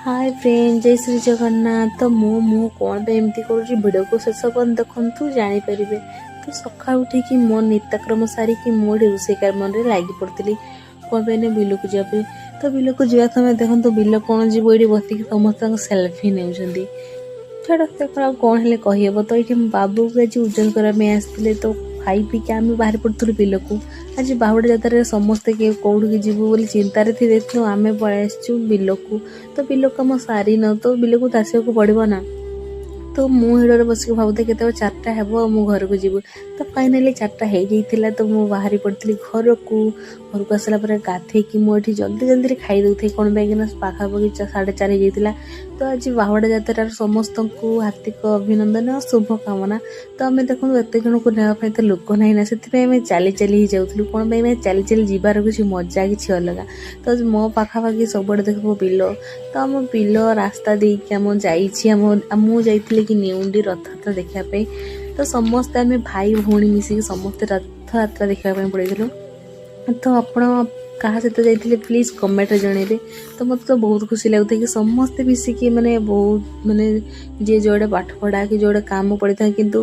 ହାଏ friend, ଜୟ ଶ୍ରୀ ଜଗନ୍ନାଥ। ତ ମୁଁ କ'ଣ ପାଇଁ ଏମିତି କରୁଛି, ଭିଡ଼ିଓକୁ ଶେଷ ପର୍ଯ୍ୟନ୍ତ ଦେଖନ୍ତୁ, ଜାଣିପାରିବେ। ତ ସକାଳୁ ଉଠିକି ମୋ ନିତ୍ୟକ୍ରମ ସାରିକି ମୁଁ ଏଠି ରୋଷେଇ କାମରେ ଲାଗି ପଡ଼ିଥିଲି। କ'ଣ ପାଇଁ ନା ବିଲକୁ ଯିବା ପାଇଁ। ତ ବିଲକୁ ଯିବା ସମୟ ଦେଖନ୍ତୁ, ବିଲ କ'ଣ ଯିବ, ଏଇଠି ବସିକି ସମସ୍ତଙ୍କ ସେଲ୍ଫି ନେଉଛନ୍ତି। ଛାଡ଼, ସେ ଆଉ କ'ଣ ହେଲେ କହିହେବ। ତ ଏଇଠି ମୋ ବାବୁକୁ ଆଜି ଓଜନ କରିବା ପାଇଁ ଆସିଥିଲେ। ତ ଖାଇ ପିଇକି ଆମେ ବାହାରି ପଡ଼ିଥିଲୁ ବିଲକୁ। ଆଜି ବାହୁଡ଼ା ଯାତ୍ରାରେ ସମସ୍ତେ କିଏ କେଉଁଠିକି ଯିବୁ ବୋଲି ଚିନ୍ତାରେ ଥିବେ, ତ ଆମେ ପଳେଇ ଆସିଛୁ ବିଲକୁ। ତ ବିଲ କାମ ସାରିନ, ତ ବିଲକୁ ତ ଆସିବାକୁ ପଡ଼ିବ ନା। ତ ମୁଁ ହିଡ଼ରେ ବସିକି ଭାବୁଥାଏ କେତେବେଳେ 4ଟା ହେବ ଆଉ ମୁଁ ଘରକୁ ଯିବୁ। ତ ଫାଇନାଲି 4ଟା ହେଇଯାଇଥିଲା, ତ ମୁଁ ବାହାରି ପଡ଼ିଥିଲି ଘରକୁ। ଘରକୁ ଆସିଲା ପରେ ଗାଧେଇକି ମୁଁ ଏଠି ଜଲ୍ଦି ଜଲ୍ଦିରେ ଖାଇ ଦେଉଥାଏ। କ'ଣ ପାଇଁକିନା ପାଖାପାଖି 4:30 ହେଇଯାଇଥିଲା। ତ ଆଜି ବାହୁଡ଼ା ଯାତ୍ରାର ସମସ୍ତଙ୍କୁ ହାର୍ଦ୍ଦିକ ଅଭିନନ୍ଦନ ଆଉ ଶୁଭକାମନା। ତ ଆମେ ଦେଖନ୍ତୁ, ଏତେ ଜଣକୁ ନେବା ପାଇଁ ତ ଲୋକ ନାହିଁ ନା, ସେଥିପାଇଁ ଆମେ ଚାଲି ଚାଲି ହିଁ ଯାଉଥିଲୁ। କ'ଣ ପାଇଁ ନା ଚାଲି ଚାଲି ଯିବାର କିଛି ମଜା କିଛି ଅଲଗା। ତ ମୋ ପାଖାପାଖି ସବୁଆଡ଼େ ଦେଖିବ ବିଲ। ତ ଆମ ବିଲ ରାସ୍ତା ଦେଇକି ଆମ ଯାଇଛି ଆମ ମୁଁ ଯାଇଥିଲି କି ନେଉଣ୍ଡି ରଥଯାତ୍ରା ଦେଖିବା ପାଇଁ। ତ ସମସ୍ତେ ଆମେ ଭାଇ ଭଉଣୀ ମିଶିକି ସମସ୍ତେ ରଥଯାତ୍ରା ଦେଖିବା ପାଇଁ ପଳେଇଥିଲୁ। ତ ଆପଣ କାହା ସହିତ ଯାଇଥିଲେ, ପ୍ଲିଜ୍ କମେଣ୍ଟରେ ଜଣେଇବେ। ତ ମୋତେ ତ ବହୁତ ଖୁସି ଲାଗୁଥାଏ କି ସମସ୍ତେ ମିଶିକି, ମାନେ ବହୁତ ମାନେ ଯିଏ ଯୁଆଡ଼େ ପାଠ ପଢ଼ା କି ଯୁଆଡ଼େ କାମ ପଡ଼ିଥାଏ, କିନ୍ତୁ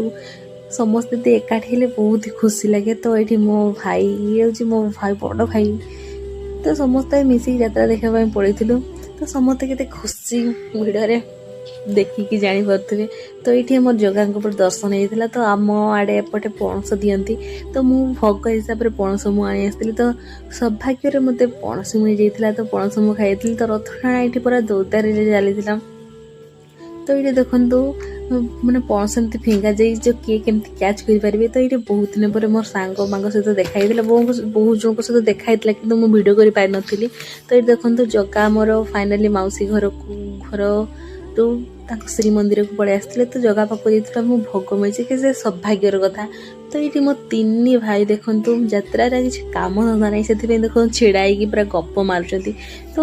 ସମସ୍ତେ ଯଦି ଏକାଠି ହେଲେ ବହୁତ ଖୁସି ଲାଗେ। ତ ଏଇଠି ମୋ ଭାଇ, ଇଏ ହେଉଛି ମୋ ଭାଇ, ବଡ଼ ଭାଇ। ତ ସମସ୍ତେ ମିଶିକି ଯାତ୍ରା ଦେଖିବା ପାଇଁ ପଳେଇଥିଲୁ। ତ ସମସ୍ତେ କେତେ ଖୁସି, ଭିଡ଼ରେ ଦେଖିକି ଜାଣିପାରୁଥିବେ। ତ ଏଇଠି ଆମର ଜଗାଙ୍କ ଉପରେ ଦର୍ଶନ ହେଇଥିଲା। ତ ଆମ ଆଡ଼େ ଏପଟେ ପଣସ ଦିଅନ୍ତି, ତ ମୁଁ ଭୋଗ ହିସାବରେ ପଣସ ମୁଁ ଆଣି ଆସିଥିଲି। ତ ସୌଭାଗ୍ୟରେ ମୋତେ ପଣସ ମିଳିଯାଇଥିଲା, ତ ପଣସ ମୁଁ ଖାଇଥିଲି। ତ ରଥ ଟଣା ଏଇଠି ପୁରା ଜୋରଦାରରେ ଚାଲିଥିଲା। ତ ଏଇଠି ଦେଖନ୍ତୁ, ମାନେ ପଣସ ଏମିତି ଫିଙ୍ଗା ଯାଇ ଯେ କିଏ କେମିତି କ୍ୟାଚ୍ କରିପାରିବେ। ତ ଏଇଠି ବହୁତ ଦିନ ପରେ ମୋର ସାଙ୍ଗମାନଙ୍କ ସହିତ ଦେଖା ହେଇଥିଲା, ବହୁତ ବହୁତ ଜଣଙ୍କ ସହିତ ଦେଖା ହେଇଥିଲା, କିନ୍ତୁ ମୁଁ ଭିଡ଼ିଓ କରିପାରିନଥିଲି। ତ ଏଇଠି ଦେଖନ୍ତୁ, ଜଗା ଆମର ଫାଇନାଲି ମାଉସୀ ଘରକୁ ଘରରୁ ତାଙ୍କ ଶ୍ରୀମନ୍ଦିରକୁ ପଳେଇ ଆସିଥିଲେ। ତ ଜଗା ପାଖକୁ ଯାଇଥିଲା, ମୁଁ ଭୋଗ ମିଳିଛି କି ସେ ସୌଭାଗ୍ୟର କଥା। ତ ଏଇଠି ମୋ ତିନି ଭାଇ ଦେଖନ୍ତୁ, ଯାତ୍ରାରେ କିଛି କାମ ଧନ୍ଦା ନାହିଁ, ସେଥିପାଇଁ ଦେଖନ୍ତୁ ଛିଡ଼ା ହେଇକି ପୁରା ଗପ ମାରୁଛନ୍ତି। ତ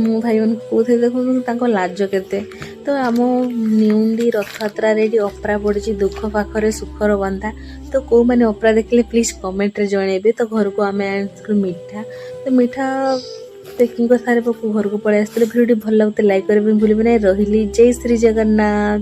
ମୁଁ ଭାଇମାନଙ୍କୁ କହୁଥିଲି, ଦେଖନ୍ତୁ ତାଙ୍କ ଲାଜ କେତେ। ତ ଆମ ନିଉଣ୍ଡି ରଥଯାତ୍ରାରେ ଏଠି ଅପରା ପଡ଼ିଛି, ଦୁଃଖ ପାଖରେ ସୁଖର ବନ୍ଧା। ତ କେଉଁମାନେ ଅପରା ଦେଖିଲେ, ପ୍ଲିଜ୍ କମେଣ୍ଟରେ ଜଣେଇବେ। ତ ଘରକୁ ଆମେ ଆଣିଥିଲୁ ମିଠା, ତ ମିଠା ପ୍ୟାକିଂ ସାରି ପାଖକୁ ଘରକୁ ପଳେଇ ଆସିଥିଲେ। ଭିଡ଼ିଓଟି ଭଲ ଲାଗୁଥିଲେ ଲାଇକ୍ କରିବା ପାଇଁ ଭୁଲିବେ ନାହିଁ। ରହିଲି, ଜୟ ଶ୍ରୀ ଜଗନ୍ନାଥ।